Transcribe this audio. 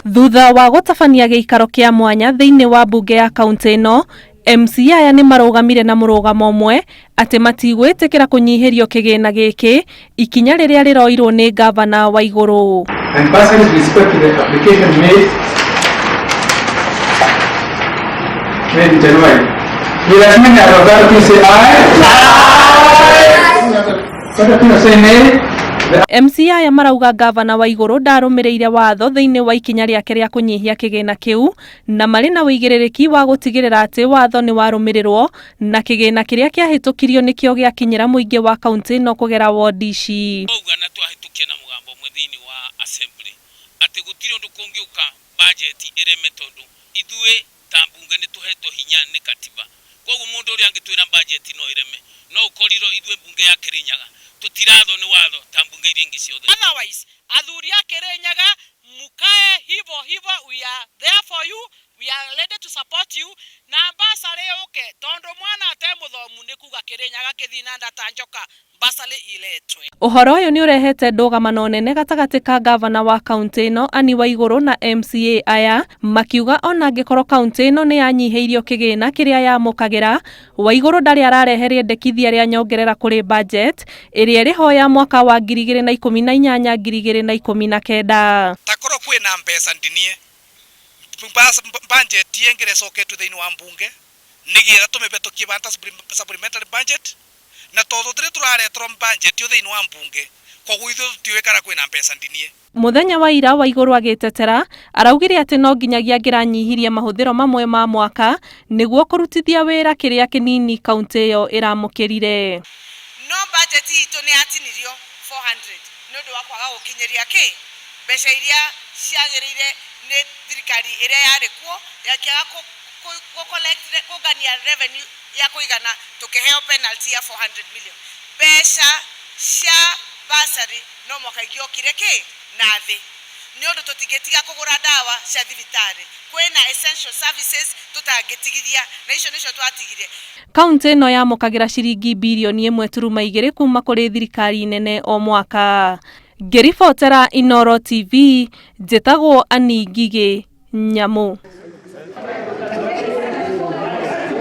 Thutha wa gũtabania gĩikaro kĩa mwanya thĩinĩ wa mbunge ya kaunti ĩno, MCA aya nĩ marũgamire na mũrũgamo ũmwe atĩ matigwĩtĩkĩra kũnyihĩrio kĩgĩna gĩkĩ, ikinya rĩrĩa rĩroirwo nĩ ngavana Waigũrũ. And bursaries with respect to the application made in January. Will as many as of that opinion say aye? Aye. That opinion say nay? The MCA aya marauga ngavana Waigũrũ ndarũmĩrĩire watho thĩinĩ wa ikinya rĩake rĩa kũnyihia kĩgĩna kĩu, na marĩ na ũigĩrĩrĩki wa gũtigĩrĩra atĩ watho nĩ warũmĩrĩrwo na kĩgĩna kĩrĩa kĩahĩtũkirio nĩkĩo gĩakinyĩra mũingĩ wa kaunti ĩno kũgera wondi ici. Twauga na twahĩtũkia na mũgambo ũmwe thĩinĩ wa assembly atĩ gũtirĩ ũndũ kũngĩũka budget ĩreme, tondũ ithuĩ ta mbunge nĩ tũhetwo hinya nĩ katiba. Koguo mũndũ ũrĩa angĩtwĩra budget no ĩreme, no ũkorirwo ithuĩ mbunge ya Kĩrĩnyaga tũtirathwo nĩ watho ta mbunge iria ingĩ ciothe. Otherwise, athuri a Kirinyaga, mukae hivyo hivyo, we are there for you, we are ready to support you, na bursary yũke, tondu mwana ate muthomu nĩ kuga Kirinyaga kĩthii na nda ta njoka. Bursary iletwe. Ũhoro ũyũ nĩ ũrehete ndũgamano nene gatagatĩ ka ngavana wa kaunti ĩno Anne Waigũrũ na MCA aya, makiuga ona angĩkorwo kaunti ĩno nĩ yanyihĩirio kĩgĩna kĩrĩa yamũkagĩra, Waigũrũ ndarĩ ararehe rĩendekithia rĩa nyongerera kũrĩ budget ĩrĩa ĩrĩho ya mwaka wa 2018 2019. Takorwo kwĩna mbeca ndinie budget ĩngĩ ĩcoketio thĩinĩ wa mbunge nĩgetha tũmĩhetũkie banta supplementary budget, na tondũ tũrĩ tũrareterwo budget ĩyo thĩinĩ wa mbunge, koguo ithuĩ tũtiũĩ kana kwĩna mbeca ndinie. Mũthenya wa ira, Waigũrũ agĩtetera araugire atĩ no nginyagia angĩranyihirie mahũthĩro mamwe ma mwaka nĩguo kũrutithia wĩra kĩrĩa kĩnini kaunti ĩyo ĩramũkĩrire. No budget itũ nĩ yatinirio 400 nĩ ũndũ wa kwaga gũkinyĩria kĩ mbeca iria ciagĩrĩire nĩ thirikari ĩrĩa yarĩ kuo, yakĩaga kũ collect, kũngania revenue ya kũigana, tũkĩheo penalty ya 400 million. Mbeca cia bursary no mwaka ingĩokire kĩ na thĩ, nĩ ũndũ tũtingĩtiga kũgũra ndawa cia thibitarĩ, kwĩna essential services tũtangĩtigithia, na icio nĩcio twatigire. Kaunti ĩno yamũkagĩra ciringi birioni 1.2 kuma kũrĩ thirikari nene o mwaka. Ngĩribotera Inooro TV, njĩtagwo Annie Ngigĩ Nyamũ.